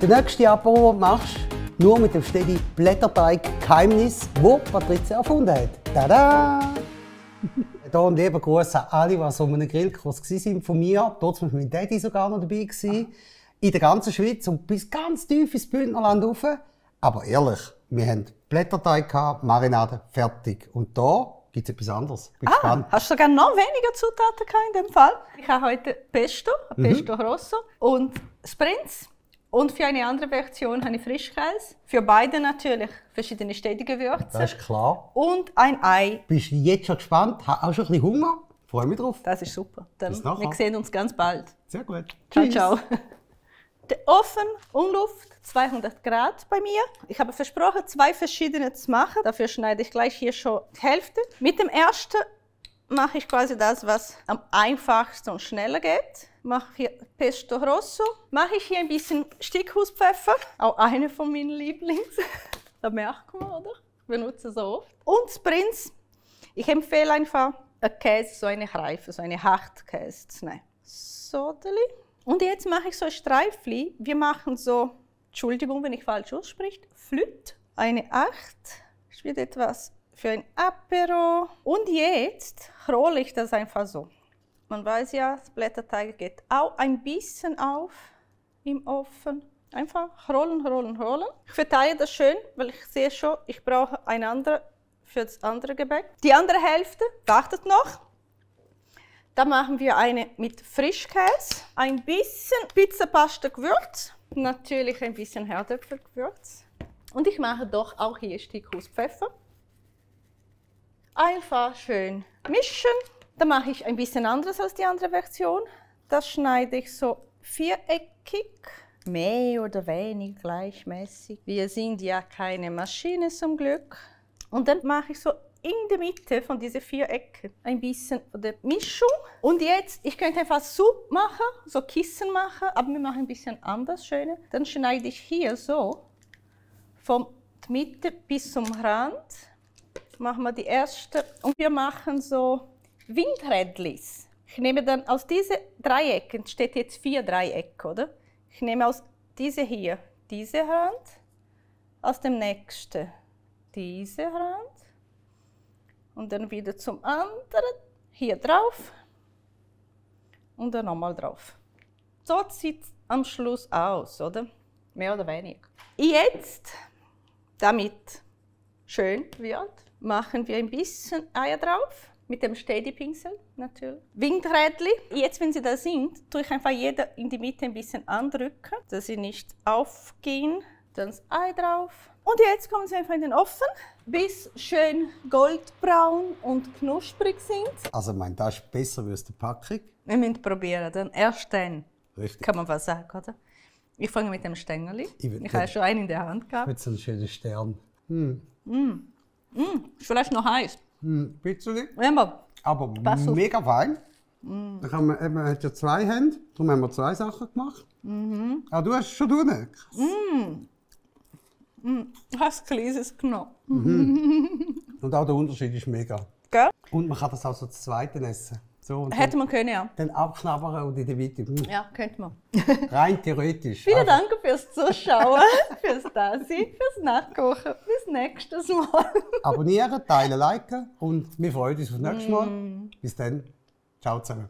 Der nächste Apero machst du nur mit dem Steady Blätterteig Geheimnis, wo Patricia erfunden hat. Tada! Hier und lieber Gruß an alle, die so einem Grillkurs waren von mir. Dort war mein Daddy sogar noch dabei. In der ganzen Schweiz und bis ganz tief ins Bündnerland rauf. Aber ehrlich, wir haben Blätterteig, Marinade, fertig. Und da gibt es etwas anderes. Bin gespannt. Hast du sogar noch weniger Zutaten in dem Fall? Ich habe heute Pesto, Pesto Rosso und Sprints. Und für eine andere Version habe ich Frischkäse. Für beide natürlich verschiedene Städtegewürze. Das ist klar. Und ein Ei. Bist du jetzt schon gespannt? Hast auch schon ein bisschen Hunger? Freue mich drauf. Das ist super. Dann, Bis nachher. wir sehen uns ganz bald. Sehr gut. Ciao, Tschüss. ciao. Der Ofen und Luft 200 Grad bei mir. Ich habe versprochen, 2 verschiedene zu machen. Dafür schneide ich gleich hier schon die Hälfte. Mit dem ersten mache ich quasi das, was am einfachsten und schneller geht. Mache hier Pesto Rosso. Mache ich hier ein bisschen Stickhauspfeffer. Auch eine von meinen Lieblings. Da merkt man, oder? Ich benutze so oft. Und Sprints. Ich empfehle einfach, einen Käse, so eine Reife, so eine Hartkäse zu nehmen. So. Und jetzt mache ich so ein Streifli. Wir machen so, Entschuldigung, wenn ich falsch ausspreche, Flüt, eine 8. Das wird etwas für ein Apero. Und jetzt rolle ich das einfach so. Man weiß ja, das Blätterteig geht auch ein bisschen auf im Ofen. Einfach rollen, rollen, rollen. Ich verteile das schön, weil ich sehe schon, ich brauche ein anderes für das andere Gebäck. Die andere Hälfte wartet noch. Da machen wir eine mit Frischkäse, ein bisschen Pizzapasta-Gewürz, natürlich ein bisschen Herdöpfelgewürz. Und ich mache doch auch hier Stickhauspfeffer. Einfach schön mischen. Da mache ich ein bisschen anderes als die andere Version. Das schneide ich so viereckig, mehr oder weniger gleichmäßig. Wir sind ja keine Maschine zum Glück. Und dann mache ich so in der Mitte von diesen 4 Ecken ein bisschen von der Mischung. Und jetzt, ich könnte einfach Suppe machen, so Kissen machen, aber wir machen ein bisschen anders, schöner. Dann schneide ich hier so von der Mitte bis zum Rand. Machen wir die erste und wir machen so Windrädlis. Ich nehme dann aus diesen Dreiecken, steht jetzt 4 Dreiecke, oder? Ich nehme aus diese hier diese Rand, aus dem nächsten diese Rand. Und dann wieder zum anderen, hier drauf und dann nochmal drauf. So sieht es am Schluss aus, oder? Mehr oder weniger. Jetzt, damit schön wird, machen wir ein bisschen Eier drauf. Mit dem Steady-Pinsel natürlich. Windrädli. Jetzt, wenn sie da sind, tue ich einfach jeder in die Mitte ein bisschen andrücken, dass sie nicht aufgehen. Dann das Ei drauf. Und jetzt kommen sie einfach in den Ofen, bis schön goldbraun und knusprig sind. Also, ich meine, das ist besser als die Packung. Wir müssen probieren, dann erst dann. Richtig. Kann man was sagen, oder? Ich fange mit dem Stängeli. Ich habe schon einen in der Hand gehabt. Mit so einem schönen Stern. Ist vielleicht noch heiß. Ein bisschen. Immer. Aber Pass auf. mega fein. Da kann man hat ja 2 Hände, darum haben wir 2 Sachen gemacht. Ah, du hast schon tun. Du hast ein kleines genommen. Und auch der Unterschied ist mega. Gell? Und man kann das auch so zu zweiten essen. So, und Hätte man können, ja. dann abknabbern und in die Mitte. Ja, könnte man. Rein theoretisch. Vielen Dank fürs Zuschauen, fürs Dasein, fürs Nachkochen. Bis nächstes Mal. Abonnieren, teilen, liken und wir freuen uns auf das nächste Mal. Bis dann. Ciao zusammen.